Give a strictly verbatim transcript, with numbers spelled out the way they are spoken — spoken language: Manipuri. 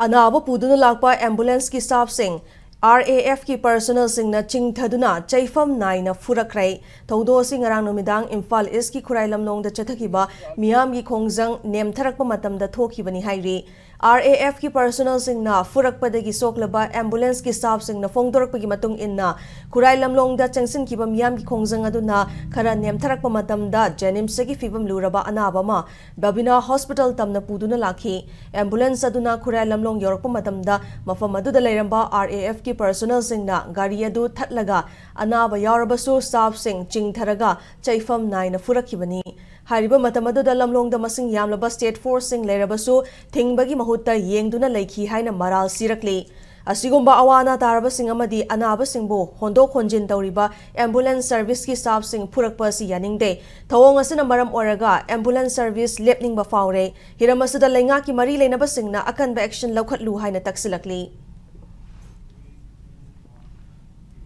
ꯑꯅꯥꯕ ꯄꯨꯗꯨꯅ ꯂꯥꯛꯄ ꯑꯦꯝꯕꯨꯂꯦꯟꯁꯀꯤ ꯁ꯭ꯇꯥꯐꯁꯤꯡ ꯑꯥꯔ ꯑꯦ ꯑꯦꯐꯀꯤ ꯄꯔꯁꯣꯅꯦꯜꯁꯤꯡꯅ ꯆꯤꯡꯊꯗꯨꯅ ꯆꯩꯐꯝ ꯅꯥꯏꯅ ꯐꯨꯔꯛꯈ꯭ꯔꯦ꯫ ꯊꯧꯗꯣꯛ ꯑꯁꯤ ꯉꯔꯥꯡ ꯅꯨꯃꯤꯗꯥꯡ ꯏꯝꯐꯥꯜ ꯏꯁꯀꯤ ꯈꯨꯔꯥꯏ ꯂꯝꯂꯣꯡꯗ ꯆꯠꯊꯈꯤꯕ ꯃꯤꯌꯥꯝꯒꯤ ꯈꯣꯡꯖꯪ ꯅꯦꯝꯊꯔꯛꯄ ꯃꯇꯝꯗ ꯊꯣꯛꯈꯤꯕꯅꯤ ꯍꯥꯏꯔꯤ꯫ ꯑꯥꯔ ꯑꯦ ꯑꯦꯐꯀꯤ ꯄꯔꯁꯣꯅꯦꯜꯁꯤꯡꯅ ꯐꯨꯔꯛꯄꯗꯒꯤ ꯁꯣꯛꯂꯕ ꯑꯦꯝꯕꯨꯂꯦꯟꯁꯀꯤ ꯁ꯭ꯇꯥꯐꯁꯤꯡꯅ ꯐꯣꯡꯗꯣꯔꯛꯄꯒꯤ ꯃꯇꯨꯡ ꯏꯟꯅ, ꯈꯨꯔꯥꯏ ꯂꯝꯂꯣꯡꯗ ꯆꯪꯁꯤꯟꯈꯤꯕ ꯃꯤꯌꯥꯝꯒꯤ ꯈꯣꯡꯖꯪ ꯑꯗꯨꯅ ꯈꯔ ꯅꯦꯝꯊꯔꯛꯄ ꯃꯇꯝꯗ ꯖꯦꯅꯤꯝꯁꯇꯒꯤ ꯐꯤꯕꯝ ꯂꯨꯔꯕ ꯑꯅꯥꯕ ꯑꯃ ꯕꯕꯤꯅꯥ ꯍꯣꯁꯄꯤꯇꯥꯜ ꯇꯝꯅ ꯄꯨꯗꯨꯅ ꯂꯥꯛꯈꯤ꯫ ꯑꯦꯝꯕꯨꯂꯦꯟꯁ ꯑꯗꯨꯅ ꯈꯨꯔꯥꯏ ꯂꯝꯂꯣꯡ ꯌꯧꯔꯛꯄ ꯃꯇꯝꯗ, ꯃꯐꯝ ꯑꯗꯨꯗ ꯂꯩꯔꯝꯕ ꯑꯥꯔ ꯑꯦ ꯑꯦꯐꯀꯤ ꯄꯔꯁꯣꯅꯦꯜꯁꯤꯡꯅ ꯒꯥꯔꯤ ꯑꯗꯨ ꯊꯠꯂꯒ ꯑꯅꯥꯕ ꯌꯥꯎꯔꯕꯁꯨ ꯁ꯭ꯇꯥꯐꯁꯤꯡ ꯆꯤꯡꯊꯔꯒ ꯆꯩꯐꯝ ꯅꯥꯏꯅ ꯐꯨꯔꯛꯈꯤꯕꯅꯤ꯫ ꯍꯥꯏꯔꯤꯕ ꯃꯇꯝ ꯑꯗꯨꯗ ꯂꯝꯂꯣꯡꯗ ꯃꯁꯤꯡ ꯌꯥꯝꯂꯕ ꯁ꯭ꯇꯦꯠ ꯐꯣꯔꯁꯁꯤꯡ ꯂꯩꯔꯕꯁꯨ ꯊꯤꯡꯕꯒꯤ ꯃꯍꯨꯠꯇ ꯌꯦꯡꯗꯨꯅ ꯂꯩꯈꯤ ꯍꯥꯏꯅ ꯃꯔꯥꯜ ꯁꯤꯔꯛꯂꯤ꯫ ꯑꯁꯤꯒꯨꯝꯕ ꯑꯋꯥ ꯑꯅꯥ ꯇꯥꯔꯕꯁꯤꯡ ꯑꯃꯗꯤ ꯑꯅꯥꯕꯁꯤꯡꯕꯨ ꯍꯣꯟꯗꯣꯛ ꯍꯣꯟꯖꯤꯟ ꯇꯧꯔꯤꯕ ꯑꯦꯝꯕꯨꯂꯦꯟꯁ ꯁꯔꯚꯤꯁꯀꯤ ꯁ꯭ꯇꯥꯐꯁꯤꯡ ꯐꯨꯔꯛꯄ ꯑꯁꯤ ꯌꯥꯅꯤꯡꯗꯦ꯫ ꯊꯧꯑꯣꯡ ꯑꯁꯤꯅ ꯃꯔꯝ ꯑꯣꯏꯔꯒ ꯑꯦꯝꯕꯨꯂꯦꯟꯁ ꯁꯔꯚꯤꯁ ꯂꯦꯞꯅꯤꯡꯕ ꯐꯥꯎꯔꯦ꯫ ꯍꯤꯔꯝ ꯑꯁꯤꯗ ꯂꯩꯉꯥꯛꯀꯤ ꯃꯔꯤ ꯂꯩꯅꯕꯁꯤꯡꯅ ꯑꯀꯟꯕ ꯑꯦꯛꯁꯟ ꯂꯧꯈꯠꯂꯨ ꯍꯥꯏꯅ ꯇꯛꯁꯤꯜꯂꯛꯂꯤ꯫